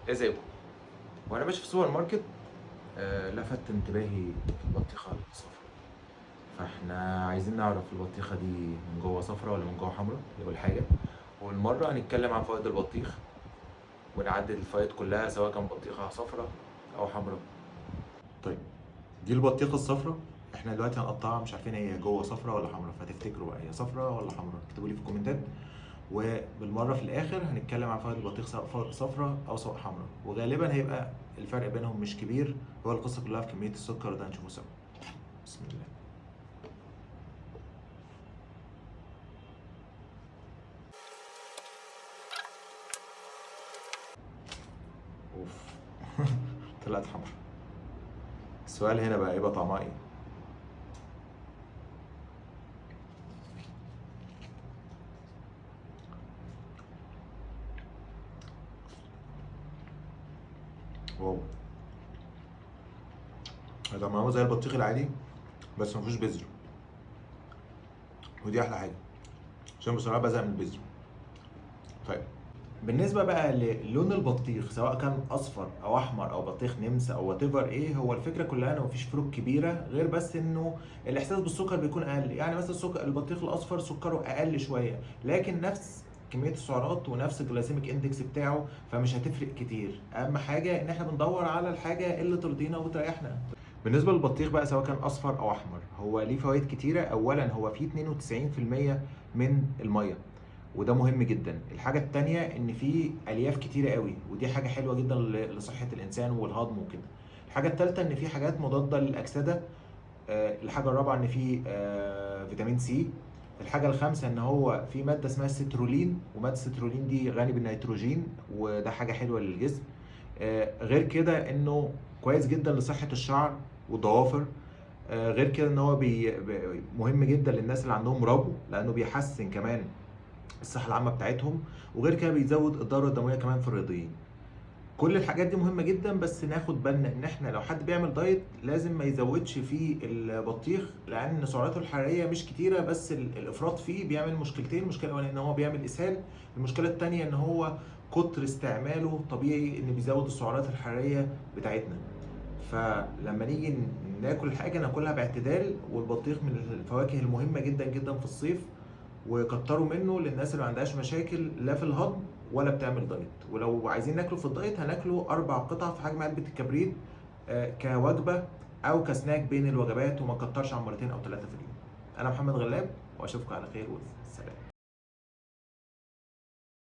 ازيكم؟ وانا ماشي في السوبر ماركت لفت انتباهي البطيخه الصفراء. فاحنا عايزين نعرف البطيخه دي من جوه صفراء ولا من جوه حمراء، دي اول حاجة. والمرة هنتكلم عن فوائد البطيخ ونعدد الفوائد كلها سواء كان بطيخه صفراء او حمراء. طيب دي البطيخه الصفراء، احنا دلوقتي هنقطعها، مش عارفين هي جوه صفراء ولا حمراء، فتفتكروا بقى هي صفراء ولا حمراء؟ اكتبوا لي في الكومنتات. وبالمره في الاخر هنتكلم عن فوائد البطيخ سواء صفراء او سواء حمراء، وغالبا هيبقى الفرق بينهم مش كبير، هو القصة كلها في كمية السكر، ده هنشوفه سوا. بسم الله. اوف طلعت حمراء. السؤال هنا بقى يبقى طعمها ايه؟ واو، طعمها زي البطيخ العادي بس مفيهوش بذر، ودي احلى حاجة عشان بصراحة بزهق من البذر. طيب بالنسبة بقى للون البطيخ سواء كان اصفر او احمر او بطيخ نمس او whatever ايه، هو الفكرة كلها انه مفيش فروق كبيرة غير بس انه الاحساس بالسكر بيكون اقل. يعني مثلا السكر البطيخ الاصفر سكره اقل شوية، لكن نفس كمية السعرات ونفس ال glycemic index بتاعه، فمش هتفرق كتير. اهم حاجة ان احنا بندور على الحاجة اللي ترضينا وتريحنا. بالنسبة للبطيخ بقى سواء كان اصفر او احمر، هو ليه فوائد كتيرة. اولا هو فيه 92% من المية، وده مهم جدا. الحاجة التانية ان فيه الياف كتيرة قوي، ودي حاجة حلوة جدا لصحة الانسان والهضم وكده. الحاجة التالتة ان فيه حاجات مضادة للاكسده. الحاجة الرابعة ان فيه فيتامين سي. الحاجة الخامسة ان هو في مادة اسمها السيترولين، ومادة السيترولين دي غني بالنيتروجين، وده حاجة حلوة للجسم. غير كده انه كويس جدا لصحة الشعر والضوافر. غير كده ان هو مهم جدا للناس اللي عندهم ربو، لانه بيحسن كمان الصحة العامة بتاعتهم، وغير كده بيزود الدورة الدموية كمان في الرياضيين. كل الحاجات دي مهمة جدا، بس ناخد بالنا ان احنا لو حد بيعمل دايت لازم ما يزودش في البطيخ، لان سعراته الحرارية مش كتيرة، بس الافراط فيه بيعمل مشكلتين. المشكلة الاولانية ان هو بيعمل اسهال، المشكلة التانية ان هو كتر استعماله طبيعي ان بيزود السعرات الحرارية بتاعتنا. فلما نيجي ناكل حاجة ناكلها باعتدال، والبطيخ من الفواكه المهمة جدا جدا في الصيف، وكتروا منه للناس اللي ما عندهاش مشاكل لا في الهضم ولا بتعمل دايت. ولو عايزين ناكله في الدايت هناكله 4 قطع في حجم علبة الكبريت كوجبة أو كسناك بين الوجبات، وما نكترش عن 2 أو 3 في اليوم. أنا محمد غلاب، وأشوفكم على خير والسلام.